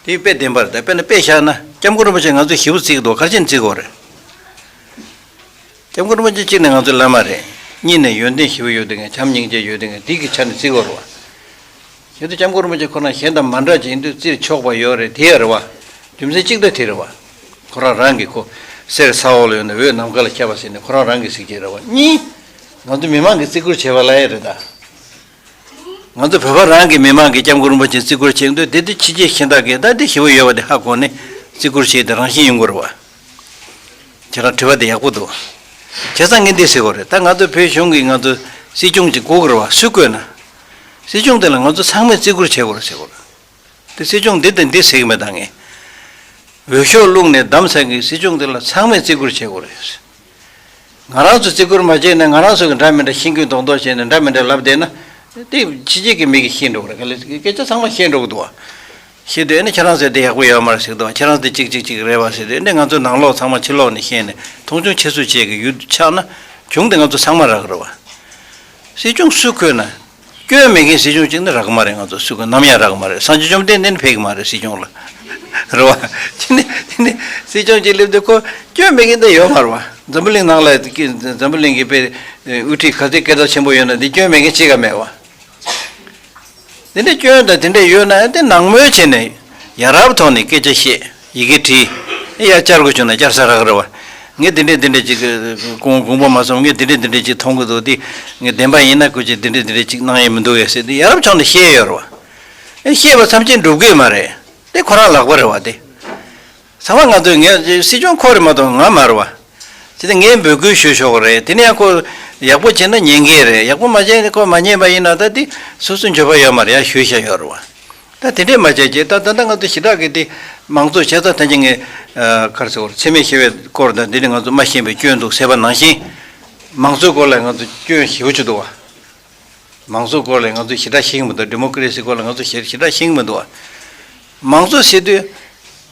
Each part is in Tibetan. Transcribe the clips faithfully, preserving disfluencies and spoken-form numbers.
དེ་དཔེ་བདེན་པ་རེད། ད་དཔེར་ན་དཔེ་བཞག་ན་སྐྱབས་མགོན་རིན་པོ་ཆེ་ང་ཚོས་ཞེ་པོ་བརྩི་གི་འདུག་ག་རེ་བྱས་ནས་བརྩི་དགོས་རེད། སྐྱབས་མགོན་རིན་པོ་ཆེ་གཅིག་ནས་ང་ཚོའི་བླ་མ་རེད། གཉིས་ནས་ཡོན་ཏན་ཞེ་པོ་ཡོད་དེ་ངས་བྱམས་སྙིང་རྗེ་ཡོད་དེ་ངས་དེ་གི་ཆ་ནས་བརྩི་དགོས་རེད་བ། གལ་ཏེ་སྐྱབས་མགོན་རིན་པོ་ཆེ་ཁོ་རང་གཞན་དང་མ་འདྲ་ཅིག་ཡིན་དུས་བརྩིར་ཆོག་པ་ཡོད་རེད། དེ་ཡ་རེད་བ། རྒྱུ་མཚན་གཅིག་ད་དེ་རེད་བ། ཁོ་རང་རང་གི་ཁོ་གསེར་ས་འོག་ལ་ཡོད་ན་འོད་ནམ་མཁའ་ལ་ཁྱབ་པ་ཟེར་ནས་ཁོ་རང་རང་གི་གཟི་བརྗིད་རེད་བ། གཉིས། ང་ཚོ་མི་མང་གིས་བརྩི་བཀུར་བྱས་པ་ལ་ཡ་རེད་ད། ང་ཚོ་བོད་པ་རང་གི་མི་མང་གིས་སྐྱབས་མགོན་རིན་པོ་ཆེ་བརྩི་བཀུར་བྱེད་འདོད་དེ་དེ་ཕྱི་རྒྱལ་གཞན་དག་གིས་ད་དེ་ཞེ་པོ་ཡོད་པ་དེ་ཧ་གོ་ནས་བརྩི་བཀུར་བྱེད་དེ་རང་བཞིན་ཡོང་གི་རེད་བ། ཁྱེད་རང་དྲི་བ་དེ་ཡག་པོ་འདུག་བྱས་ཙང་ངས་འདི་ཟེར་དགོས་རེད། ད་ང་ཚོ་བོད་གཞུང་གིས་ང་ཚོ་སྲིད་སྐྱོང་ཅིག་དགོས་ཀྱི་རེད་བ། སུས་བསྐོས་ན། སྲིད་སྐྱོང་དེ་ལ་ང་ཚོ་ཚང་མས་བརྩི་བཀུར་བྱེད་དགོས་རེད་ཟེར་དགོས་རེད། དེ་སྲིད་སྐྱོང་འདི་དང་འདི་ཟེར་གྱི་མེད་ད། ངས་འོས་ཤོག་བླུགས་ནས་བདམས་ས་གི་སྲིད་སྐྱོང་དེ་ལ་ཚང་མས་བརྩི་བཀུར་བྱེད་དགོས་རེད། ང་རང་ཚོ་བརྩི་བཀུར་མ་བྱས་ན་ང་རང་ཚོ་གི་འདྲ་མི་འདྲ་ཤེས་འགུལ་རྡོག་རྡོག་བྱས་ནས་འདྲ་མི་འདྲ་ལབ་བསྡད་ན་དེ་ཕྱི་རྒྱལ་གྱི་མི་གིས་ཤེས་འགྲོ་གི་རེད། ག་ལེ་སྐད་ཆ་ཚང་མ་ཤེས་འགྲོ་གི་འདུག་བ། ཤེས་དུས་ཨ་ནི་ཁྱེད་རང་ཚོ་དེ་ཡག་པོ་ཡོད་མ་རེད་ཟེར་གི་འདུག་བ། ཁྱེད་རང་ཚོ་དེ་གཅིག་གཅིག་གཅིག་རེད་བ་ཟེར་དུས་ཨ་ནི་ང་ཚོ་ནང་ལོགས་ཚང་མ་ཕྱི་ལོགས་ནས་ཤེས་ནས་མཐོང་ཆུང་ཆེ་སུ་བྱེད་ཀྱི་ཡུལ་ཆགས་ན་གྱོང་དེ་ང་ཚོ་ཚང་མ་རག་གི་རེད་བ། སྲིད་སྐྱོང་སུས་བསྐོས་ན། སྐྱོན་མེད་མཁན་སྲིད་སྐྱོང་གཅིག་ནི་རག་གི་མ་རེད། ང་ཚོ་སུ་གི་ནམ་ཡང་རག་གི་མ་རེད། སངས་རྒྱས་བཅོམ་ལྡན་འདས་ནི་ཕེབས་ཀྱི་མ་རེད་སྲིད་སྐྱོང་ལ། རེད་བ། དེ་ནི་དེ་ནི་སྲིད་སྐྱོང་གཅིག་སླེབས་དུས་ཁོ་སྐྱོན་མེད་མཁན་དེ་ཡོད་མ་རེད་བ། འཛམ་བུ་གླིང་ནང་ལ་འཛམ་བུ་གླིང་གི་དཔེ་དབུ་ཁྲིད་ག་ཚོད་སྐད་གྲགས་ཆེན་པོ་ཡོད་ན་འདི་སྐྱོན་མེད་མཁན་གཅིག་ཀ་མེད་བ། དེ་འདྲའི་སྐྱོན་དང་དེ་འདྲ་ཡོད་ན་དེ་ནང་མོལ་བྱས་ནས་ཡ་རབས་ཐོག་ནས་སྐད་ཆ་བཤད། ཡི་གེ་བྲིས། ཡ་བསྐྱར་དགོས་བྱུང་ན་བསྐྱར་ས་རག་རེད་བ། ངས་དེ་འདྲས་དེ་འདྲས་ཅིག་དགོངས་དགོངས་པ་མ་ཚོམ། ངས་དེ་འདྲས་དེ་འདྲས་ཅིག་མཐོང་གི་འདུག་དེ་ངས་བདེན་པ་ཡིན་ན་ཁོ་ཅིག་དེ་འདྲས་དེ་འདྲས་ཅིག་གནང་ཡས་མི་འདུག་ཡ་ཟེར་དེ་ཡ་རབས་ཕྱོགས་ནས་བཤད་ཡོད་རེད་བ། ཨེ་བཤད་པ་ཐམས་ཅད་འགྲུབ་གི་མ་རེད། དེ་ཁོ་རང་ལག་པ་རེད་བ་དེ། ཚང་མ་ང་ཚོས་ངས་སྲིད་སྐྱོང་ཁོ་རེད་མ་གཏོགས་ང་མ་རེད་བ། དེ་ནས་ངས་འབོད་སྐུལ་ཞུ་ཆོག་གི་རེད། དེ་ནས་ཡང་ཁོ་ཡག་པོ་བྱས་ན་ཉན་གི་རེད། ཡག་པོ་མ་བྱས་ན་ཁོ་མ་ཉན་པ་ཡིན་ན་ད་དེ་སོ་སོའི་འགྱོད་པ་ཡོད་མ་རེད། ཡང་ཞུས་བཞག་ཡོད་རེད་བ། ད་དེ་འདྲས་མ་བྱས་ཀྱི་ད་ད་ལྟ་ང་ཚོ་ཞེ་དྲག་གི་དེ་མང་གཙོ་བྱས་ཙང་ཐམས་ཅད་ངས་ག་རེ་ཟེར་དགོས་རེད། འཚེ་མེད་ཞི་བའི་སྐོར་དང་དེ་ནས་ང་ཚོ་མ་ཤེས་པའི་སྐྱོན་འདུག་ཟེར་བ་ནང་བཞིན། མང་གཙོའི་སྐོར་ལ་ང་ཚོ་སྐྱོན་ཞེ་པོ་ཅིག་འདུག་བ། མང་གཙོ་སྐོར་ལ་ང་ཚོས་ཞེ་དྲག་ཤེས་ཀྱི་མི་འདུག་ཌི་མོ་ཀི་རེ་སི་སྐོར་ལ་ང་ཚོས་ཞེ་ཞེ་དྲག་ཤེས་ཀྱི་མི་འདུག་མང་གཙོ་ཟེར་དུས།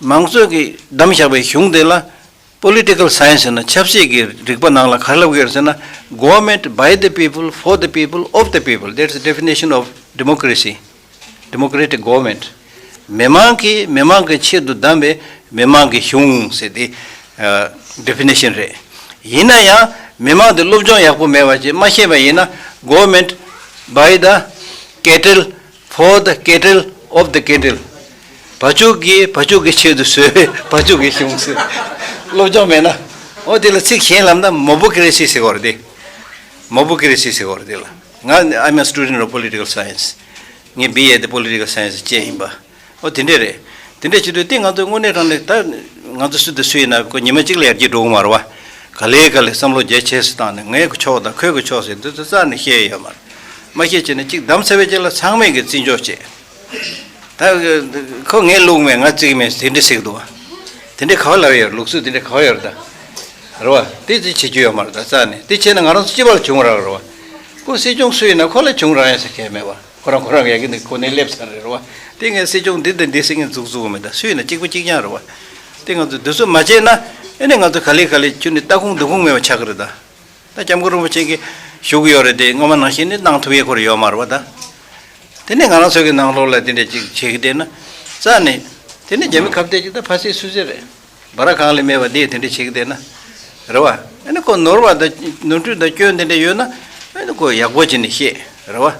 མང་གཙོ་གིས་བདམས་བཞག་པའི་གཞུང་དེ་ལ་Political Science ཟེར་ན་ཆབ་སྲིད་ཀྱི་རིག་པ་ནང་ལ་ག་རེ་ལབ་ཀྱི་ཡོད་རེད་ཟེར་ན། Government by the people, for the people, of the people. That's the definition of democratic government. མི་མང་གིས་མི་མང་གི་ཆེད་དུ་བདམས་པའི་མི་མང་གི་གཞུང་ཟེར་དེ་ཨ་ཌེ་ཕི་ནེ་ཤན་རེད། ཡིན་ན་ཡང་མི་མང་དེ་སློབ་སྦྱོང་ཡག་པོ་མེད་པ་ཅིག་མ་ཤེས་པ་ཡིན་ན། Government by the cattle, for the cattle, of the cattle. བ་ཕྱུགས་ཀྱིས་བ་ཕྱུགས་ཀྱི་ཆེད་དུ་བཟོས་པའི་བ་ཕྱུགས་ཀྱི་གཞུང་ཟེར། སློབ་སྦྱོང་མེད་ན། འོ་དེ་ལ་ཚིག་གཞན་ལབ་ན་མོ་བོ་ཀི་རེ་སི་ཟེར་གྱི་ཡོད་རེད་དེ། མོ་བོ་ཀི་རེ་སི་ཟེར་གྱི་ཡོད་རེད་དེ་ལ། ང་I'm a student of political science. ངས་བི་ཨེ་དེ་Political Science བྱས་ཡིན་པ། ཨོ་དེ་འདྲས་རེད། དེ་འདྲས་བྱེད་དུས་དེ་ང་ཚོ་དངོས་གནས་དྲང་གནས་ད་ང་ཚོ་སུ་དང་སུ་ཡིན་ན་ཁོ་ཉི་མ་གཅིག་ལ་ཡར་རྒྱས་འགྲོ་གི་མ་རེད་བ། ག་ལེ་ག་ལེ་བསམ་བློ་རྒྱ་ཆེ་སུ་བཏང་ནས་ངའི་གི་ཕྱོགས་དང་ཁོའི་གི་ཕྱོགས་ཟེར་དུས་ཚོད་རྩ་ནས་བཤད་ཡོད་མ་རེད། མ་བཤད་བྱས་ནས་གཅིག་བདམས་ཚར་བའི་རྗེས་ལ་ཚང་མས་གི་བརྩི་འཇོག་བྱེད། ད་ཁོ་ངས་བླུགས་མེད་ང་བརྩི་གི་མེད་དེ་འདྲས་ཟེར་གི་འདུག་བ། དེ་འདྲས་ག་བ་ལབ་ཡོད་རེད། ལུགས་སྲོལ་དེ་འདྲས་ག་བ་ཡོད་རེད་ད། རེད་བ། དེ་ཅི་བྱེད་རྒྱུ་ཡོད་མ་རེད་ད་རྩ་ནས། དེ་བྱས་ན་ང་རང་ཚོ་སྤྱི་པ་ལ་བྱུང་རག་རེད་བ། ཁོ་སྲིད་སྐྱོང་སུ་ཡིན་ན་ཁོ་ལ་བྱུང་རག་ཡ་ཟེར་མཁན་མེད་བ། ཁོ་རང་ཁོ་རང་ཡ་གི་ནི་ཁོ་ནས་སླེབས་ཚར་རེད་བ། དེ་ངས་སྲིད་སྐྱོང་འདི་དང་འདི་ཟེར་མཁན་འཛུགས་བཙུགས་མེད་ད། སུ་ཡིན་ན་གཅིག་པ་གཅིག་རྐྱང་རེད་བ། དེ་ང་ཚོས་འདི་ཚོ་མ་བྱས་ན་ཨེ་ནས་ང་ཚོ་ག་ལེ་ག་ལེ་ཁྱོད་ནི་ལྟ་ཁུངས་འདུ་ཁུངས་མེད་པ་ཆགས་ཀྱི་རེད་ད། ད་སྐྱབས་མགོན་རིན་པོ་ཆེ་གིས་ཞུ་གི་ཡོད་རེད་དེ་སྔོན་མ་ནང་བཞིན་ནི་གནང་ཐུབ་ཡས་ཁོ་རང་ཡོད་མ་རེད་བ་ད། དེ་ནས་ང་རང་ཚོ་གི་ནང་ལོགས་ལ་དེ་འདྲས་ཅིག་བྱེད་ཀྱི་བསྡད་ན། རྩ་ནས། དེ་ནས་རྒྱ་མི་ཁ་གཏད་ཅིག་ད་ཕ་སྲིད་སུད་སི་རེད། སྦ་ར་གང་ལས་མེད་པ་དེ་དེ་འདྲས་བྱེད་ཀྱི་བསྡད་ན། རེད་བ། ཨ་ནི་ཁོ་ནོར་བ་དང་ནོར་འཁྲུལ་དང་སྐྱོན་དེ་འདྲས་ཡོད་ན། ཨ་ནི་ཁོ་ཡག་པོ་བྱས་ནས་བཤད། རེད་བ།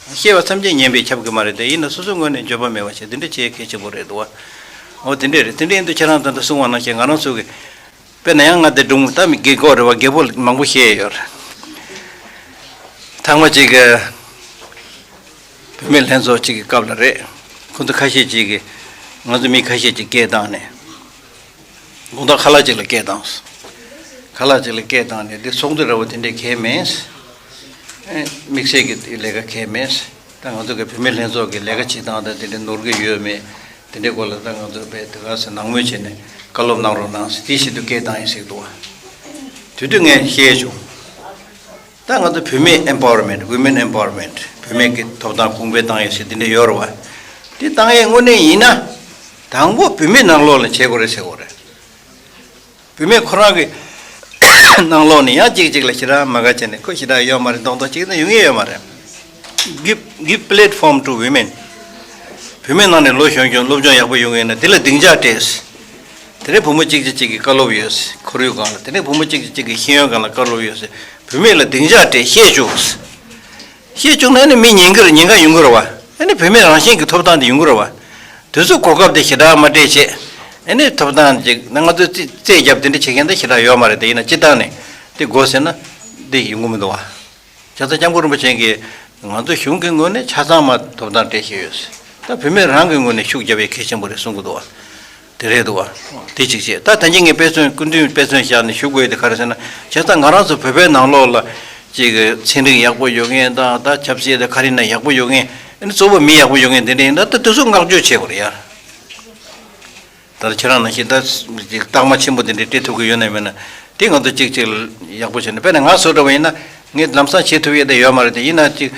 བཤད་པ་ཐམས་ཅད་ཉན་པས་ཁྱབ་ཀྱི་མ་རེད་དེ་ཡིན་ན་སོ་སོའི་ངོས་ནས་འགྱོད་པ་མེད་པ་བྱས་དེ་འདྲས་བྱེད་གལ་ཆེན་པོ་རེད་འདུག་བ། འོ་དེ་འདྲས་རེད། དེ་འདྲས་ཡིན་དུས་ཁྱེད་རང་ད་ལྟ་གསུངས་པ་ནང་བཞིན་ང་རང་ཚོ་གི་དཔེར་ན་ཡང་ང་འདི་སྒྲུང་ད་མི་རྒན་གོག་རེད་བ། རྒད་པོ་མང་པོ་བཤད་ཡོད་རེད། ཐེངས་མ་གཅིག་གི་བུད་མེད་ལྷན་ཚོགས་གཅིག་གི་སྐབས་ལ་རེད། ཁོ་ཚོ་ཁ་ཤས་གཅིག་གིས་ང་ཚོ་མི་ཁ་ཤས་གཅིག་སྐད་བཏང་ནས། དགོང་དག་ཁ་ལག་གཅིག་ལ་སྐད་བཏང་། ཁ་ལག་གཅིག་ལ་སྐད་བཏང་ནས་འདི་ཚོགས་འདུ་འདྲ་བོ་དེ་འདྲས་གལ་མེད། དམིགས་བསལ་གྱི་ལས་ཀ་གལ་མེད། ད་ང་ཚོ་གི་བུད་མེད་ལྷན་ཚོགས་ཀྱི་ལས་ཀ་བྱེད་སྟངས་དང་དེ་འདྲའི་ནོར་གྱི་ཡོད་མེད། དེ་འདྲའི་སྐོར་ལ་ད་ང་ཚོ་དཔེ་དེ་ག་ཟེ་ནང་མོལ་བྱས་ནས་བཀའ་སློབ་གནང་རོགས་གནང་ཟེར་དེ་བཞིན་དུ་སྐད་བཏང་ཡིན་ཟེར་གྱི་འདུག་བ། དེ་དུས་ངས་བཤད་བྱུང་། ད་ང་ཚོ་བུད་མེད་empowerment, women empowerment, བུད་མེད་ཀྱི་ཐོབ་ཐང་གོང་འཕེལ་བཏང་ཡོད་ཟེར་དེ་འདྲ་ཡོད་རེད་བ། དེ་བཏང་ཡས་དངོས་གནས་ཡིན་ན། དང་པོ་བུད་མེད་ནང་ལོགས་ལ་བྱེད་དགོས་རེད་ཟེར་དགོས་རེད། བུད་མེད་ཁོ་རང་གི་ནང་ལོགས་ནས་ཡང་གཅིག་གཅིག་ལ་ཞེ་དྲག་མ་དགའ་བྱས་ནས་ཁོ་ཞེ་དྲག་ཡོད་མ་རེད་མདོག་མདོག་གཅིག་ན་ཡོང་ངེས་ཡོད་མ་རེད། Give, give platform to women. བུད་མེད་ནང་ནས་ལོ་གཞོན་གཞོན་སློབ་སྦྱོང་ཡག་པོ་ཡོང་གི་ཡིན་ན་དེ་ལ་སྡིངས་ཆ་སྤྲད། དེ་ནས་བུ་མོ་གཅིག་གཅིག་གཅིག་གི་བཀའ་སློབ་ཡོད། ཁོར་ཡུག་སྒང་ལ། དེ་ནས་བུ་མོ་གཅིག་གཅིག་གཅིག་གི་ཤེས་ཡོན་སྒང་ལ་བཀའ་སློབ་ཡོད། བུད་མེད་ལ་སྡིངས་ཆ་སྤྲད་བཤད་བཅུག། བཤད་བཅུག་ན་ནི་མི་ཉན་གི་རེད། ཉན་མཁན་ཡོང་གི་རེད་བ། ཨ་ནི་བུད་མེད་རང་བཞིན་གྱི་ཐོབ་ཐང་དེ་ཡོང་གི་རེད་བ། དུས་ཚོད་གོ་སྐབས་དེ་ཞེ་དྲག་མ་སྤྲད་བྱས། ཨ་ནི་ཐོབ་ཐང་ཅིག་ན་ང་ཚོ་རྩིས་རྩིས་རྒྱབ་དེ་འདྲ་བྱེད་མཁན་ད་ཞེ་དྲག་ཡོད་མ་རེད་དེ། ཡིན་ན་སྤྱི་བཏང་ནས་དེ་དགོས་ཟེར་ན་དེ་ཡོང་གི་མི་འདུག་བ། བྱས་ཙང་སྐྱབས་མགོན་རིན་པོ་ཆེ་གིས་ང་ཚོ་གཞུང་གི་ངོས་ནས་ཆ་ཚང་མ་ཐོབ་ཐང་སྤྲད་བཞིན་ཡོད། ད་བུད་མེད་རང་གི་ངོས་ནས་ཤུགས་རྒྱབ་ཡས་གལ་ཆེན་པོ་རེད་གསུང་གི་འདུག་བ། དེ་རེད་འདུག་བ། དེ་གཅིག་བྱས། ད་ད་གིན་ངས་དཔེ་མཚོན་སྐུ་མདུན་དཔེ་མཚོན་བཞག་ནས་ཞུ་དགོས་ཡས་དེ་ག་རེ་ཟེར་ན། བྱས་ཙང་ང་རང་ཚོ་བོད་པའི་ནང་ལོགས་ལ་ཅིག་ཚན་རིག་ཡག་པོ་ཡོད་མཁན་དང་། ད་ཆབ་སྲིད་དང་ག་རེ་ན་ཡག་པོ་ཡོད་མཁན། ཨ་ནི་གཙོ་བོ་མི་ཡག་པོ་ཡོད་མཁན་དེ་འདྲ་ཡིན་ན་ད་དེ་ཚོ་བསྔགས་བརྗོད་བྱེད་དགོས་རེད་ཡ། ད་ཁྱེད་རང་ནང་བཞིན་ད་ཅིག་རྟགས་མ་ཆེན་པོ་དེ་འདྲ་སྤྲད་ཐུབ་ཀྱི་ཡོད་ན་མེད་ན་དེ་ང་ཚོ་གཅིག་གཅིག་ཡག་པོ་བྱས་ནས། དཔེར་ན་ང་བཟོ་འདྲ་བ་ཡིན་ན་ངས་ལམ་སང་བྱེད་ཐུབ་ཡས་དེ་ཡོད་མ་རེད་དེ། ཡིན་ན་ཅིག་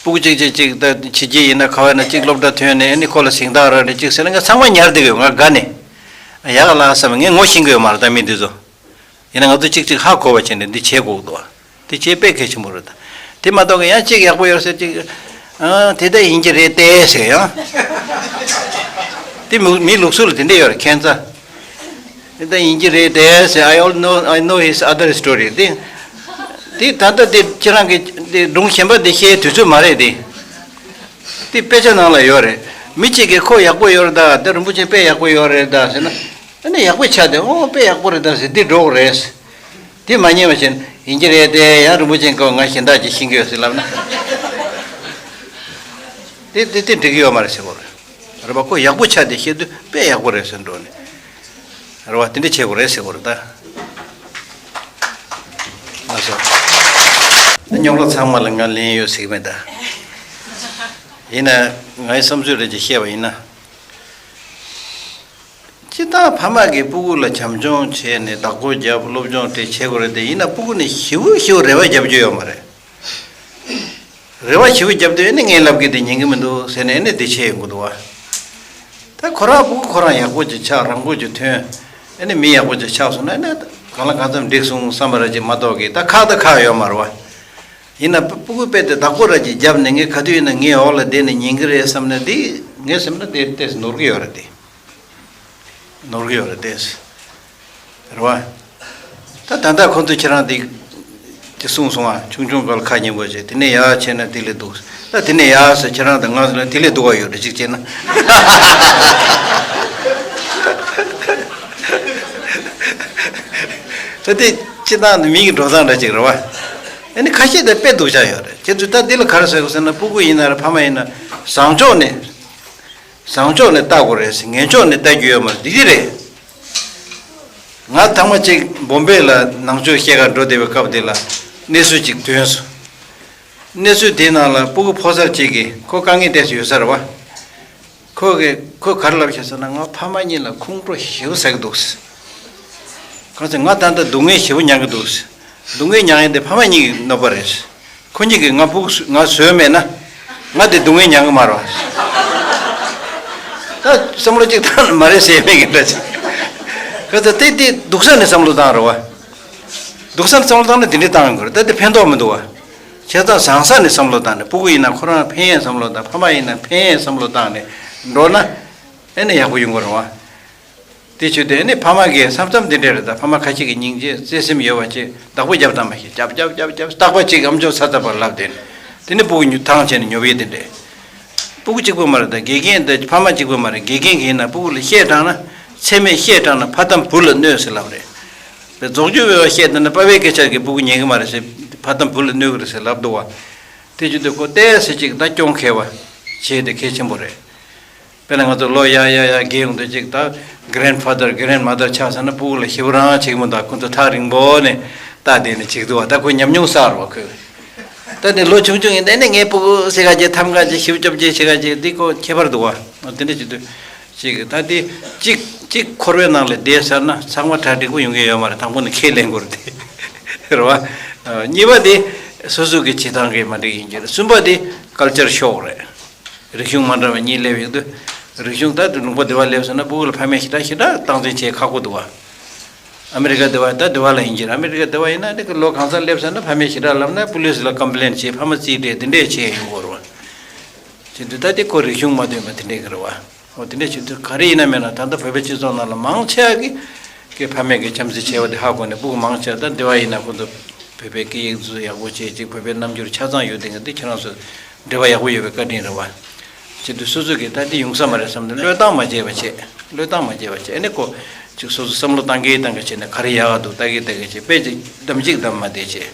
སྤུ་གུ་གཅིག་གཅིག་གཅིག་ད་བྱས་རྗེས་ཡིན་ན་ག་བ་ན་གཅིག་སློབ་གྲྭ་ཐོན་ནས་ཨ་ནི་ཁོ་ལ་གཟེངས་རྟགས་རག་རེད་ཅིག་ཟེར་ན་ངས་ཚང་མ་ཉར་བསྡད་ཀྱི་ཡོད། ང་དགའ་ནས་ཡག་ལ་བསམ། ངས་ངོ་ཤེས་ཀྱི་ཡོད་མ་རེད་ད་མི་འདི་ཚོ། ཡིན་ན་ང་ཚོ་གཅིག་གཅིག་ཧ་གོ་བ་བྱས་ནས་འདི་བྱེད་དགོས་འདུག་བ། དེ་བྱེད་དཔེ་གལ་ཆེན་པོ་རེད་ད། དེ་མ་གཏོགས་ཀྱི་ཡང་གཅིག་ཡག་པོ་ཡོད་ཟེར་གཅིག་ཨ་དེ་ལྟ་ཡིན་གྱི་རེད་དེ་ཟེར་ཡང་། དེ་མི་མི་ལུགས་སྲོལ་ལ་དེ་འདྲ་ཡོད་རེད་ཁྱད་མཚར། དེ་ལྟ་ཡིན་གྱི་རེད་དེ་ཟེར། I all know, I know his other story. དེ་དེ་ད་ལྟ་དེ་ཁྱེད་རང་གི་དེ་སྒྲུང་གཞན་པ་དེ་བཤད་དུས་ཚོད་མ་རེད་དེ། དེ་དཔེ་ཆ་ནང་ལ་ཡོད་རེད། མི་གཅིག་གིས་ཁོ་ཡག་པོ་ཡོད་རེད་ད། ད་རིན་པོ་ཆེ་དཔེ་ཡག་པོ་ཡོད་རེད་ད་ཟེར་ན། ཨ་ནི་ཡག་པོ་ཆགས་ཏེ་ཨོ་དཔེ་ཡག་པོ་རེད་ད་ཟེར་འདི་འགྲོ་གི་རེད། དེ་མ་ཉན་པ་བྱས་ན་ཡིན་གྱི་རེད་དེ། ཡང་རིན་པོ་ཆེའི་སྐོར་ང་གཞན་དག་ཅིག་ཤེས་ཀྱི་ཡོད་ཟེར་ལབ་ན། དེ་དེ་དེ་འགྲིག་གི་ཡོད་མ་རེད་ཟེར་གོ་རེད། རེད་པ། ཁོ་ཡག་པོ་ཆགས་ཏེ་བཤད་དུས་དཔེ་ཡག་པོ་རེད་ཟེར་འགྲོ་ནས། རེད་པ། དེ་འདྲ་བྱེད་དགོས་རེད་ཟེར་གོ་རེད་ད། ལགས་སོ། རྙོག་གླ་ཚང་མ་ལ་ང་ལན་ཡོད་ཟེར་གྱི་མེད་ད། ཡིན་ན་ངའི་བསམ་ཚུལ་རེ་ཅིག་བཤད་པ་ཡིན་ན། སྤྱིར་བཏང་ཕ་མ་གིས་སྤུ་གུ་ལ་བྱམས་སྐྱོང་བྱས་ནས་བདག་པོ་རྒྱབ། སློབ་སྦྱོང་དེ་བྱེད་དགོས་རེད་དེ། ཡིན་ན་སྤུ་གུ་ནི་ཞེ་པོ་ཞེ་པོ་རེ་བ་རྒྱབ་རྒྱུ་ཡོད་མ་རེད། རེ་བ་ཞེ་པོ་རྒྱབ་དུས་ཨ་ནི་ངས་ལབ་གི་དེ་ཉན་གི་མི་འདུག་ཟེར་ནས་ཨ་ནི་དེ་བྱས་ཡོང་གི་འདུག་བ། ད་ཁོ་རང་སྤུ་གུ་ཁོ་རང་ཡག་པོ་ཅིག་ཆགས། རང་མགོ་ཅིག་ཐོན། ཨ་ནི་མི་ཡག་པོ་ཅིག་ཆགས་སོང་ན་ཨ་ནི་གང་ལ་གང་འཚམ་འགྲིག་སོང་བསམ་པ་ར་ཅིག་མ་གཏོགས་གི་ད་ཁག་ད་ཁག་ཡོད་མ་རེད་བ། ཡིན་ན་སྤུ་གུ་དཔེ་དེ་བདག་པོ་ར་ཅིག་རྒྱབ་ནས་ངས་ག་དུས་ཡིན་ན་ངའི་འོག་ལ་བསྡད་ནས་ཉན་གི་རེད་བསམ་ན་དེ་ངས་བསམ་ན་དེ་ཏོག་ཙམ་ནོར་གི་ཡོད་རེད་དེ། ནོར་གི་ཡོད་རེད་དེ། རེད་བ། ད་ད་ལྟ་ཁོང་ཚོས་ཁྱེད་རང་དེ་དེ་གསུངས་སོང་ཨ། ཆུང་ཆུང་སྐབས་ལ་ཁ་ཉན་པོ་བྱས། དེ་ནས་ཡག་བྱས་ན་དེ་ལས་སྡུག་ད་དེ་ནས་ཡག་ཟེར་ཁྱེད་རང་དང་ང་ཚོ་ལ་དེ་ལས་སྡུག་བ་ཡོད་རེད་ཅིག་བྱས་ན། ད་དེ་སྤྱིར་བཏང་དུ་མི་གི་འགྲོ་སྟངས་འདྲ་ཅིག་རེད་བ། ཨ་ནི་ཁ་ཤས་དེ་དཔེ་སྡུག་ཅག་ཡོད་རེད། ཁྱེད་ཚོས་ད་འདི་ལ་ག་རེ་ཟེར་དགོས་ཟེར་ན། སྤུ་གུ་ཡིན་ན་རེད། ཕ་མ་ཡིན་ན་བཟང་ཕྱོགས་ནས། བཟང་ཕྱོགས་ནས་ལྟ་དགོས་རེད་ཟེར། ངན་ཕྱོགས་ནས་ལྟ་རྒྱུ་ཡོད་མ་རེད། འདི་འདི་རེད། ང་ཐེངས་མ་གཅིག་བོམ་བེ་ལ་ནང་ཆོས་བཤད་གར་འགྲོ་བསྡད་པའི་སྐབས་དེ་ལ་གནས་ཚུལ་གཅིག་ཐོན་སོང་། གནས་ཚུལ་དེའི་ནང་ལ་སྤུ་གུ་ཕོ་གསར་གཅིག་གིས། ཁོ་དཀའ་ངལ་ཏོག་ཙམ་ཡོད་ས་རེད་བ། ཁོ་གིས་ཁོས་ག་རེ་ལབ་ཤག་ཟེར་ན། ང་ཕ་མ་གཉིས་ལ་ཁོང་ཁྲོ་ཞེ་པོ་ཟ་གི་འདུག་ཟེར། གང་ཟེར་ང་ད་ལྟ་སྡུག་བསྔལ་ཞེ་པོ་མྱངས་ཀྱི་འདུག་ཟེར། སྡུག་བསྔལ་མྱངས་ཡས་དེ་ཕ་མ་གཉིས་ཀྱི་གནོད་པ་རེད་ཟེར། ཁོ་གཉིས་ཀྱིས་ང་ཕྲུ་གུ་ང་བཟོས་མེད་ན་ང་དེ་སྡུག་བསྔལ་མྱངས་ཀྱི་མ་རེད་བ། ད་བསམ་བློ་གཅིག་བཏང་ན་མ་རེད་ཟེར་མེད་ཀྱི་འདྲ་ཅིག་གང་ཟེར་དེ་དེ་སྡུག་ས་ནས་བསམ་བློ་བཏང་རེད་བ། སྡུག་ས་ནས་བསམ་བློ་བཏང་ན་དེ་འདྲས་བཏང་ཡོང་གི་རེད། ད་དེ་ཕན་ཐོགས་མི་འདུག་བ། བྱས་ཙང་བཟང་ས་ནས་བསམ་བློ་བཏང་ནས། སྤུ་གུ་ཡིན་ན་ཁོ་རང་ཕན་ཡས་བསམ་བློ་བཏང་། ཕ་མ་ཡིན་ན་ཕན་ཡས་བསམ་བློ་བཏང་ནས་འགྲོ་ན་ཨེ་ནས་ཡག་པོ་ཡོང་གི་རེད་བ། དེ་བྱས་དུས་ཨེ་ནས་ཕ་མ་གིས་མཚམས་མཚམས་དེ་འདྲས་རེད། ད་ཕ་མ་ཁ་ཤས་ཀྱིས་སྙིང་རྗེ་བརྩེ་སེམས་ཡོད་པ་ཅིག་བདག་པོ་རྒྱབ་སྟངས་མ་ཤེས། རྒྱབ་རྒྱབ་རྒྱབ་རྒྱབ་རྟག་པ་ཅིག་ཨམ་ཅོག་ཚ་ཚ་པར་ལབ་དེ་ནས་དེ་ནས་སྤུ་གུ་ཉུ་ཐང་བྱས་ནས་ཉོབ་ཡས་དེ་འདྲས། སྤུ་གུ་གཅིག་པུ་མ་རེད། ད་དགེ་རྒན་དེ་ཕ་མ་གཅིག་པུ་མ་རེད། དགེ་རྒན་གྱིས་ཡིན་ན་སྤུ་གུ་ལ་བཤད་དྲངས་ན། ཚད་མེད་བཤད་དྲངས་ན་ཕ་དམ་བུ་ལ་གནོད་ཟེར་ལབ་རེད། རྫོགས་རྒྱུ་བའི་བཤད་དེ་ན་དཔའ་བའི་སྐད་ཆ་གི་སྤུ་གུ་ཉན་གི་མ་རེད་ཟེར། ཕ་དམ་བུ་ལ་གནོད་གི་རེད་ཟེར་ལབ་འདུག་བ། དེ་བྱེད་དུས་ཁོ་ཏོག་ཙམ་ཅིག་ད་སྐྱོན་མཁས་པ་བྱས་དེ་གལ་ཆེན་པོ་རེད། དཔེར་ན་ང་ཚོ་ལོ་ཡར་ཡར་ཡར་རྒས་ཡོང་དུས་ཅིག་ད་གྷི་རེན་ཕ་དར་གྷི་རེན་མ་དར་ཆགས་ཟེར་ན་སྤུ་གུ་ལ་ཞེ་པོ་རང་བྱེད་ཀྱི་མི་འདུག་ཁོ་ཚོ་ཐག་རིང་པོ་ནས་ལྟ་བསྡད་ནས་བྱེད་ཀྱི་འདུག་བ། ད་ཁོ་ཉམས་མྱོང་བསགས་རེད་བ་ཁོས། ད་ནི་ལོ་ཆུང་ཆུང་ཡིན་དེ་ནས་ངའི་སྤུ་གུ་ཟེར་ག་ཅིག་ཐམ་ག་ཅིག་ཞེ་པོ་སྐྱོབ་ཅིག་བྱེད་ག་ཅིག་འདི་ཁོ་ཁྱད་པར་འདུག་བ། དེ་འདྲ་བྱེད་དུས་ཅིག་ད་དེ་གཅིག་གཅིག་འཁོར་བའི་ནང་ལ་བསྡད་ཚར་ན་ཚང་མ་གྲ་འགྲིག་པོ་ཡོང་གི་ཡོད་མ་རེད། དང་པོ་ནས་ཁས་ལེན་དགོས་རེད་དེ། རེད་བ། གཉིས་པ་དེ་སོ་སོ་གི་བྱེད་སྟངས་གི་མ་འགྲིག་ཡིན་གྱི་རེད། གསུམ་པ་དེ་ཀལ་ཅར་ཤོག་རེད། རིག་གཞུང་མ་འདྲ་བ་གཉིས་སླེབས་ཡོང་དུས། རིག་གཞུང་ད་དུང་ལུང་པ་དེ་བ་སླེབས་སོང་ན་སྤུ་གུ་ལ་ཕ་མས་ཞེ་དྲག་ཞེ་དྲག་སྟངས་འཛིན་བྱེད་ཁག་པོ་འདུག་བ། ཨ་མི་རི་ཀ་དེ་བ་ད་དེ་བ་ལ་ཡིན་གྱི་རེད། ཨ་མི་རི་ཀ་དེ་བ་ཡིན་ན་དེ་གི་ལོ་གང་ཚང་སླེབས་སོང་ན་ཕ་མས་ཞེ་དྲག་ལབ་ན་པུ་ལིས་ལ་ཀམ་པི་ལེན་བྱེད། ཕ་མ་རྩིས་སྤྲད། དེ་འདྲས་བྱས་ཡོང་གི་རེད་བ། བྱེད་དུས་ད་དེ་ཁོ་རིག་གཞུང་མ་ཐོན་པ་དེ་འདྲའི་གི་རེད་བ། འོ་དེ་འདྲ་བྱེད་དུས་ག་རེ་ཡིན་ན་མེད་ན་ད་ལྟ་བོད་པའི་སྤྱི་ཚོགས་ནང་ལ་མང་ཆེ་བ་གི་གི་ཕ་མེས་ཀྱི་བྱམས་བརྩེ་ཆེ་བ་དེ་ཧ་གོ་ནས་སྤུ་གུ་མང་ཆེ་བ་ད་འདི་བ་ཡིན་ན་ཁོ་ཚོ་བོད་པའི་སྐད་ཡིག་ཚོ་ཡག་པོ་བྱེད་ཅིག་བོད་པའི་རྣམ་འགྱུར་ཆ་ཚང་ཡོད་དེ་གི་འདི་ཁྱེད་རང་ཚོ་འབྲེལ་བ་ཡག་པོ་ཡོད་པའི་བཀའ་དྲིན་རེད་བ། བྱེད་དུས་སོ་སོ་གི་ད་འདི་ཡོང་ས་མ་རེད་བསམ་ནས་བློས་བཏང་མ་བྱས་པ་བྱས། བློས་བཏང་མ་བྱས་པ་བྱས་ཨ་ནི་ཁོ་ཅིག་སོ་སོ་བསམ་བློ་བཏང་གི་བཏང་གི་བྱས་ནས་ག་རེ་ཡག་ག་འདུག་ལྟ་གི་ལྟ་གི་བྱས། དཔེ་ཅིག་གདམ་གཅིག་གདམ་མ་བསྡད་བྱས།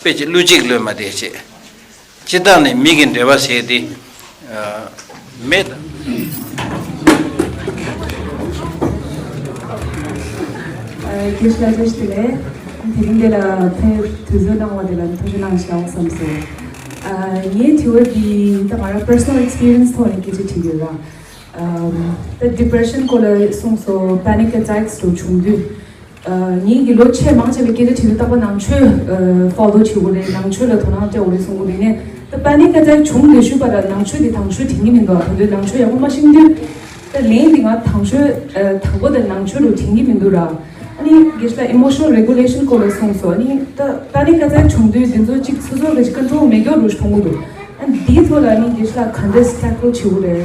དཔེ་ཅིག་གླུ་གཅིག་གླུ་མ་བསྡད་བྱས། སྤྱི་བཏང་ནས་མི་གི་འབྲེལ་བ་ཟེར་དེ། ཨ། མེད། ཨ། རྒན་ལགས་བཀྲ་ཤིས་བདེ་ལེགས། དེ་རིང་འདི་ལ་ཕེབས་དུས་ཚོད་གནང་བ་དེ་ལ་ཐུགས་རྗེ་གནང་ཞུ་བསམ་སོང་། ཨ། ངའི་དྲི་བ་འདི་ད་ང་རང་personal experience་ཐོག་ནས་སྐད་ཆ་དྲིས་ཡོད་ལ། ཨ། ད་depression་སྐོར་ལ་གསུངས་སོང་panic attacks་དུ་བྱུང་དུས། ཨ། ངེད་ཀྱི་ལོ་ཆེས་མང་ཆེ་བའི་སྐད་ཆ་དྲི་དུས་རྟག་པར་ནང་ཆོས་ཨ་follow་བྱེད་དགོས་རེད། ནང་ཆོས་ལ་དོ་སྣང་སྤྲད་དགོས་རེད་གསུང་གི་འདུག་ནས་ད་panic attack་བྱུང་ལས་ཞུས་པ་ལ་ནང་ཆོས་དེ་དང་ཆོས་དྲན་གྱི་མི་འདུག་ད་དུང་ནང་ཆོས་ཡག་པོ་མ་ཤེས་དུས་ད་ལན་དེ་ང་དང་ཆོས་ཨ་དང་པོ་དེ་ནང་ཆོས་རུ་དྲན་གྱི་མི་འདུག་ར། ཨ་ནི་རྒན་ལགས་emotional regulation་སྐོར་ལ་གསུངས་སོང་། ཨ་ནི་ད་panic attack་བྱུང་དུས་དེ་ཚོ་གཅིག་སོ་སོ་གི་control་མེད་མཁན་རུ་མཐོང་གི་འདུག་ཨ་ནི་དེའི་ཐོག་ལ་ཨ་ནི་རྒན་ལགས་ག་འདྲས་tackle་བྱེད་དགོས་རེད།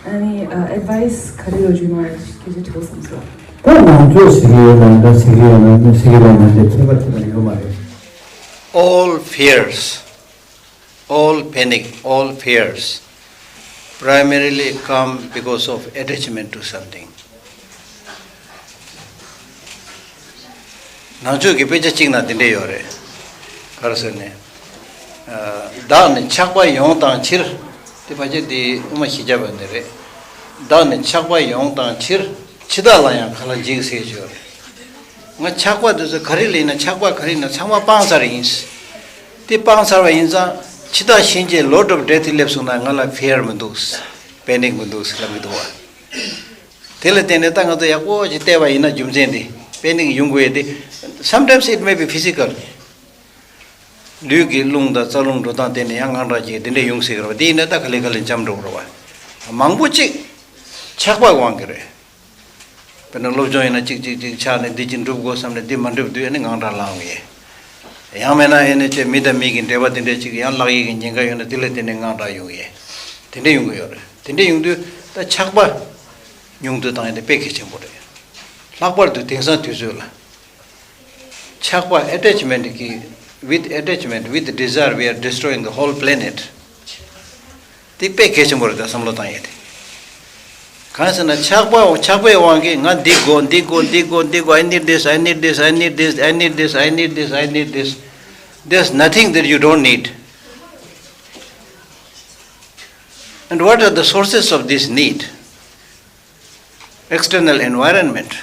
ཨ་ནི་ཨ་advice་ག་རེ་ཡོད་ཅུང་མ་སྐད་ཆ་དྲི་བསམ་སོང་། ད་ནང་ཆོས་ཟེར་གྱི་ཡོད་ན་འདྲ་ཟེར་གྱི་ཡོད་ན་མི་ཟེར་གྱི་ཡོད་ན་འདྲ་ཁྱད་པར་ཆེ་བ་ཡོད་མ་རེད། All fears, all panic, all fears primarily come because of attachment to something. ནང་ཆོས་ཀྱི་དཔེ་ཆ་གཅིག་ན་འདི་འདྲས་ཡོད་རེད། ག་རེ་ཟེར་ནས། ཨ། བདག་ནི་ཆགས་པ་ཡོང་དང་ཕྱིར། དེ་ཕལ་ཆེར་འདི་དབུ་མ་བཞི་བརྒྱ་པ་འདི་རེད། བདག་ནི་ཆགས་པ་ཡོང་དང་ཕྱིར། འཆི་བདག་ལ་ཡང་ག་ལ་འཇིགས་ཟེར་གྱི་ཡོད་རེད། ང་ཆགས་པ་འདི་ཚོ་ག་རེ་ལ་ཡིན་ན་ཆགས་པ་ག་རེ་ཡིན་ན་ཚང་མ་སྤངས་ཚར་ཡིན། དེ་སྤངས་ཚར་བ་ཡིན་ཙང་འཆི་བདག་གཤིན་རྗེ་Lord of Death་སླེབས་སོང་ན་ང་ལ་fear་མི་འདུག panic་མི་འདུག་ལབ་ཀྱི་འདུག་བ། དེ་ལ་བརྟེན་ནས་ད་ང་ཚོ་ཡག་པོ་ཞིག་བལྟས་པ་ཡིན་ན་རྒྱུ་མཚན་དེ་panic་ཡོང་དགོས་ཡས་དེ། Sometimes it may be physical། ལུས་ཀྱི་རླུང་དང་རྩ་རླུང་འགྲོ་སྟངས་དེ་ནས་ཡང་དངངས་སྐྲག་སྐྱེ་དེ་འདྲ་ཡོང་སྲིད་ཀྱི་རེད་བ། དེ་ཡིན་ན་ད་ག་ལེ་ག་ལེ་འཇམ་འགྲོ་གི་རེད་བ། མང་པོ་གཅིག་ཆགས་པ་དབང་གིས་རེད། དཔེར་ན་སློབ་སྦྱོང་ཡིན་ན་གཅིག་གཅིག་གཅིག་ཆགས་ནས་འདི་གཅིག་འགྲུབ་དགོས་བསམ་ནས་འདི་མ་འགྲུབ་དུས་ཨ་ནི་དངངས་སྐྲག་ལངས་ཡས། ཡང་མིན་ན་ཨེ་ནི་ཅེ་མི་དང་མི་གི་འབྲེལ་བ་དེ་འདྲས་ཅིག་ཡང་བརླག་ཡས་ཀྱི་ཉེན་ཁ་ཡོད་ན་དེ་ལ་བརྟེན་ནས་དངངས་སྐྲག་ཡོང་ཡས། དེ་འདྲས་ཡོང་གི་ཡོད་རེད། དེ་འདྲས་ཡོང་དུས་ད་ཆགས་པ་ཉུང་དུ་བཏང་ཡས་དེ་དཔེ་གལ་ཆེན་པོ་རེད། ལྷག་པར་དུ་དེང་སང་དུས་ཚོད་ལ། ཆགས་པ་attachment་གི with attachment with desire we are destroying the whole planet. དེ་དཔེ་གལ་ཆེན་པོ་རེད་ད་བསམ་བློ་བཏང་ཡས་དེ། གང་ཟེར་ན་ཆགས་པ་ཆགས་པའི་དབང་གིས་ང་འདི་དགོས་འདི་དགོས་འདི་དགོས་འདི་དགོས། I need this, I need this, I need this, I need this, I need this, I need this. There's nothing that you don't need. And what are the sources of this need? External environment.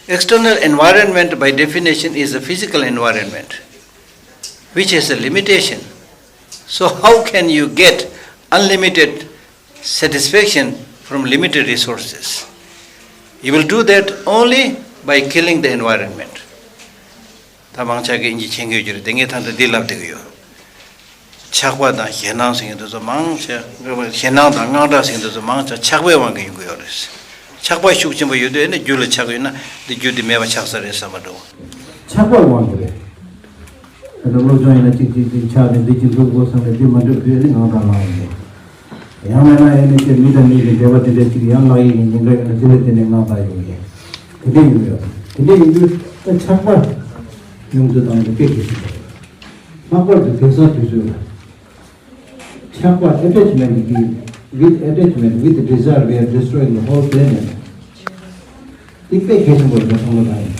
External environment by definition is a physical environment which has a limitation. So how can you get unlimited satisfaction from limited resources? You will do that only by killing the environment. ད་མང་ཆ་གིས་ཨིན་ཇི་མཁྱེན་གྱི་ཡོད་ཀྱི་རེད་དེ། ངས་ད་ལྟ་འདི་ལབ་བསྡད་ཀྱི་ཡོད། ཆགས་པ་དང་ཞེད་སྣང་ཟེར་མཁན་དེ་ཚོ་མང་ཆེ། ཞེད་སྣང་དང་དངངས་སྐྲག་ཟེར་མཁན་དེ་ཚོ་མང་ཆེ་ཆགས་པའི་དབང་གིས་ཡོང་གི་ཡོད་རེད། ཆགས་པ་ཤུགས་ཆེན་པོ་ཡོད་དུས་ཨ་ནི་རྒྱུ་ལ་ཆགས་ཡོད་ན་འདི་རྒྱུ་འདི་མེད་པ་ཆགས་ས་རེད་བསམ་པ་འདྲ་བོ། ཆགས་པའི་དབང་གིས་རེད། ད་ལྟ་སློབ་སྦྱོང་ཡིན་ན་གཅིག་གཅིག་གཅིག་ཆགས་ནས་འདི་གཅིག་འགྲུབ་དགོས་བསམ་ནས་འདི་མ་འགྲུབ་དུས་ཨ་ནི་དངངས་སྐྲག་ལངས་ཡོང་གི། ཡང་མིན་ན་ཨེ་ནི་ཅེ་མི་དང་མི་གི་འབྲེལ་བ་དེ་འདྲ་ཅིག་ཡང་བརླག་ཡས་ཀྱི་ཉེན་ཁ་ཡོད་ན་དེ་ལ་བརྟེན་ནས་དངངས་སྐྲག་ཡོང་གི། དེ་འདྲ་ཡོང་གི་ཡོད། དེ་འདྲ་ཡིན་དུས་ད་ཆགས་པ་ཉུང་དུ་བཏང་ཡས་དཔེ་གལ་ཆེན་པོ་རེད། ལྷག་པར་དུ་དེང་སང་དུས་ཚོད་ལ། ཆགས་པ་attachment་གྱི་with attachment with desire we are destroying the whole planet. དེ་དཔེ་གལ་ཆེན་པོ་རེད་བསམ་བློ་བཏང་ཡིན།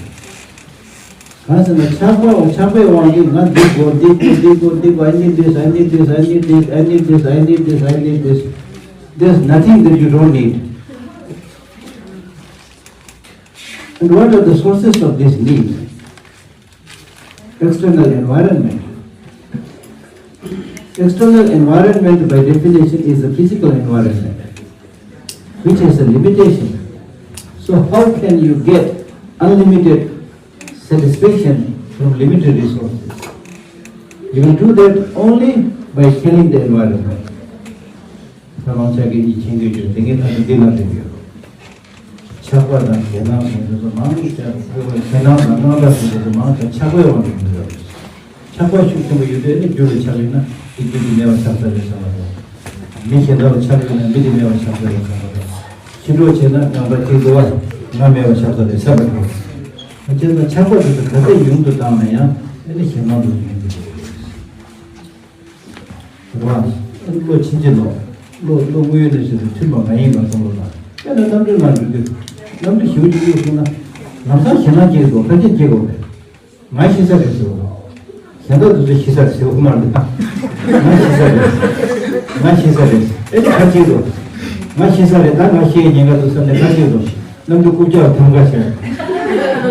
གང་ཟེར་ན་ཆགས་པ་ཆགས་པའི་དབང་གིས་ང་འདི་དགོས་འདི་དགོས་འདི་དགོས་འདི་དགོས། I need this, I need this, I need this, I need this, I need this, I need this, I need this. There's nothing that you don't need. And what are the sources of this need? External environment. External environment by definition is a physical environment which has a limitation. So how can you get unlimited satisfaction from limited resources? You will do that only by killing the environment. ད་མང་ཆ་གིས་འདི་མཁྱེན་གྱི་ཡོད། དེ་ངས་ད་ལྟ་འདི་ལབ་བསྡད་ཡོད། ཆགས་པ་དང་ཞེད་སྣང་ཟེར་འདི་ཚོ་མང་ཆེ་ཞེད་སྣང་དང་དངངས་སྐྲག་ཟེར་འདི་ཚོ་མང་ཆེ་ཆགས་པའི་དབང་གིས་ཡོང་གི་ཡོད་རེད། ཆགས་པ་ཤུགས་ཆེན་པོ་ཡོད་དུས་ནི་རྒྱུ་ལ་ཆགས་ཡོད་ན་དེ་རྒྱུ་དེ་མེད་པ་ཆགས་ས་རེད་བསམ་པ་དང་། མི་གཞན་དག་ལ་ཆགས་ཡོད་ན་མི་དེ་མེད་པར་ཆགས་ས་རེད་བསམ་པ་དང་། ཕྱི་གྲོགས་བྱས་ན་ནང་པ་གཅིག་འདུག་བ། ང་མེད་པར་ཆགས་ས་རེད་བསམ་པ་དང་། བྱས་ན་ཆགས་པ་དེ་ཚོ་ག་ཚད་ཉུང་དུ་བཏང་ན་ཡང་ཨེ་ནི་ཞེད་སྣང་དུ་ཉུང་དུ་འགྲོ་གི་རེད། རེད་བ། ཨེ་ནི་བློ་ཕྱིན་ཅི་ལོག་བློ་བློ་དངོས་ཡོད་གནས་ཚུལ་དང་མཐུན་པ་མ་ཡིན་པ་བསམ་བློ་དང་། དཔེར་ན་གནམ་གྲུའི་ནང་འགྲོ་དུས། གནམ་གྲུ་ཞེ་པོ་ཅིག་གཡུགས་སོང་ན། ལམ་སང་ཞེད་སྣང་སྐྱེ་དགོས་ཁ་སྐད་སྐྱེ་དགོས་པས། ང་ཤི་ས་རེད་ཟེར་བ། གཞན་དག་དེ་ཚོ་ཤི་ས་རེད་ཟེར་བ་མ་རེད། ང་ཤི་ས་རེད། ང་ཤི་ས་རེད། ཨེ་ནི་ག་ཅིག་རོ། ང་ཤི་ས་རེད། ད་ང་ཤི་ཡའི་ཉེན་ཁ་འདུག་བསམ་ནས་ག་ཅིག་རོ། གནམ་གྲུ་རྐུབ་བཀྱག་ཐམ་ག་བྱས།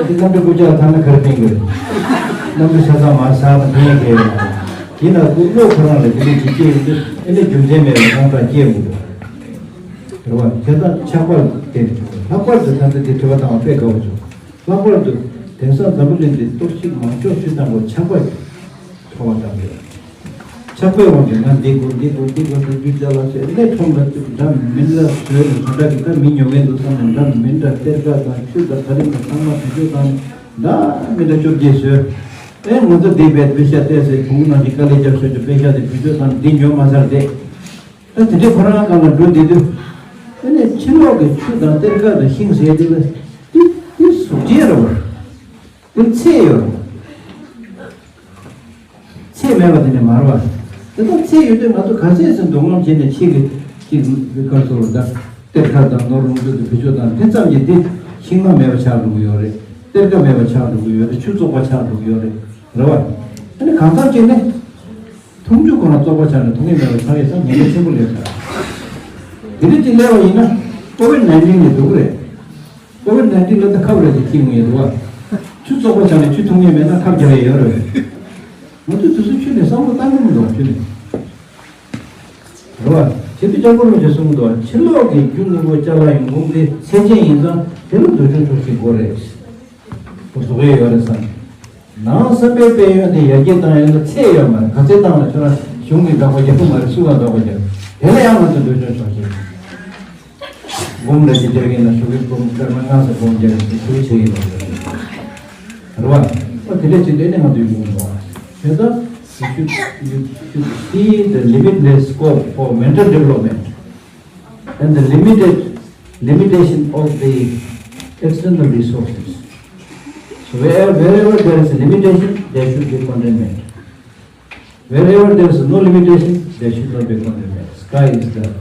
འདི་གནམ་གྲུ་རྐུབ་བཀྱག་ཐམ་ན་ག་རེ་ཕན་གི་རེད། གནམ་གྲུ་ཆ་ཚང་མར་ཟགས་ན་ཕན་ཡས་ག་ཡོད་མ་རེད། ཡིན་ན་ཁོ་བློ་ཁོ་རང་ལ་དེ་འདྲ་ཅིག་སྐྱེ་ཡོང་དུས་ཨེ་ནི་རྒྱུ་མཚན་མེད་པའི་སྣང་གྲགས་སྐྱེ་དགོས་རེད། རེད་བ། དེ་དག་ཆགས་པར་བརྟེན། ལྷག་པར་དུ་ད་ལྟ་འདི་དྲི་བ་བཏང་བ་དཔེ་དགའ་བོ་བྱུང་། ལྷག་པར་དུ་དེང་སང་འཛམ་བུ་གླིང་འདི་གཏོར་བཤིག་མང་ཤོས་བྱེད་སྟངས་པོ་ཆགས་པ་ཡིན། ཁྲོ་བ་དང་ཡོད། ཆགས་པའི་དབང་གིས་ང་འདི་དགོས་འདི་དགོས་འདི་དགོས་ཟེར་རྒྱུ་ཅག་ལ་ཟེར་སླད་ཁྲོམ་ལ་འདྲ་མིན་ལ་བཟོས་ནས་ད་ལྟ་གི་ད་མི་ཉོ་མཁན་འདུག་བསམ་ནས་འདྲ་མིན་འདྲ་གཏེར་ཁ་དང་ཆུ་དང་ད་རིང་དང་ཚང་མ་བེད་སྤྱོད་བཏང་ནས་འདྲ་མིན་འདྲ་བཅོ་བརྒྱད་བཟོས། ཨེ་ང་ཚོ་འདི་བེད་པེ་ཤ་བལྟས་ཟེར་བུ་མོ་ནང་གི་དཀའ་ལས་རྒྱབ་ཤོར་གྱི་པེ་ཤ་དེ་བེད་སྤྱོད་བཏང་ནས་འདི་ཉོ་མ་ཚར་བསྡད། ད་དེ་འདྲའི་ཁོ་རང་སྒང་ལ་འགྲོ་བསྡད་དུས། ཨ་ནི་ཕྱི་ལོགས་ཀྱི་ཆུ་དང་གཏེར་ཁ་དང་ཤིང་ཟེར་དེ་ལ་དེ་དེ་གཟུགས་ཅན་རེད་བ། དེ་ཚད་ཡོད་རེད། ཚད་མེད་པ་དེ་ནི་མ་རེད་བ། དེ་དག་ཚད་ཡོད་དུས་ང་ཚོ་ག་ཚད་ཙམ་འདུ་འཛོམས་བྱས་ནས་ཕྱི་གི་ཅིག་ག་ཚོད་ལ་ད་གཏེར་ཁ་དང་ནོར་ལོངས་སྤྱོད་དེ་བེད་སྤྱོད་བཏང་དེ་ཙམ་གྱིས་དེ་ཤིང་མ་མེད་པ་ཆགས་འགྲོ་གི་ཡོད་རེད། གཏེར་ཁ་མེད་པ་ཆགས་འགྲོ་གི་ཡོད་རེད། ཆུ་བཙོག་པ་ཆགས་འགྲོ་གི་ཡོད་རེད། རེད་བ། ཨ་ནི་གང་ཟག་ཅིག་ནི། འཐུང་ཆུ་ཁོ་ན་བཙོག་པ་ཆགས་ནས་འཐུང་ཡས་མེད་པ་ཆགས་ཡས་སམ་ཉེན་ཁ་ཆེན་པོ་སླེབས་ཤག་དེ་འདྲ་ཅིག་སླེབས་པ་ཡིན་ན་ཀོ་ཝིད་ནའིན་ཊིན་ནས་འགྲོ་གི་རེད། ཀོ་ཝིད་ནའིན་ཊིན་ལ་ད་ཁབ་རེ་ཅིག་འཁྱེར་ཡོང་ཡས་འདུག་བ། ཆུ་བཙོག་པ་ཆགས་ནས་ཆུ་འཐུང་ཡས་མེད་ན་ཁབ་རྒྱག་ཡས་ཡོད་རེད། ང་ཚོ་དུས་ཚོད་ཆུ་ནས་བསམ་བློ་བཏང་གི་མི་འདུག་ཆུ་ནས། རེད་བ། བྱེད་དུས་ལྕགས་པོ་རིན་པོ་ཆེས་གསུངས་འདུག་ཕྱི་ལོགས་ཀྱི་རྒྱུ་དངོས་པོ་ཅ་ལག་ཡོང་ཁུངས་དེ་ཚད་ཅན་ཡིན་ཙང་དེ་ལ་འདོད་ཆུང་ཆོག་ཤེས་དགོས་རེད། ཁོ་བཟོ་གི་ཡོད་རེད་བསམ། ནང་བསམ་པའི་དཔལ་ཡོན་དེ་ཡར་རྒྱས་བཏང་ཡོད་ན་ཚད་ཡོད་མ་རེད། ག་ཚད་བཏང་ན་ཁྱོད་རང་གཞུང་གི་འགག་པ་རྒྱག་གི་མ་རེད། སུ་གང་འགག་པ་རྒྱག་དེ་ལ་ཡང་ང་ཚོ་འདོད་ཆུང་ཆོག་ཤེས། འབུམ་རེ་གཅིག་སྟེར་གིན་ན་ཞོགས་ཀའི་འབུམ་སྐར་མ་ལྔ་ཙམ་འབུམ་རྒྱག་གིན་ཞུ་བྱེད་ཀྱི་ཡོད་རེད། རེད་བ། ཨ་དེ་འདྲ་བྱེད་དུས་ནི་ང་ཚོའི་འབུམ་འགྲོ་བ། དེ་ལྟར་you should, you should see the limitless scope for mental development and the limited limitation of the external resources. So wherever, wherever there is a limitation, there should be contentment. Wherever there is no limitation, there should not be contentment. Sky is the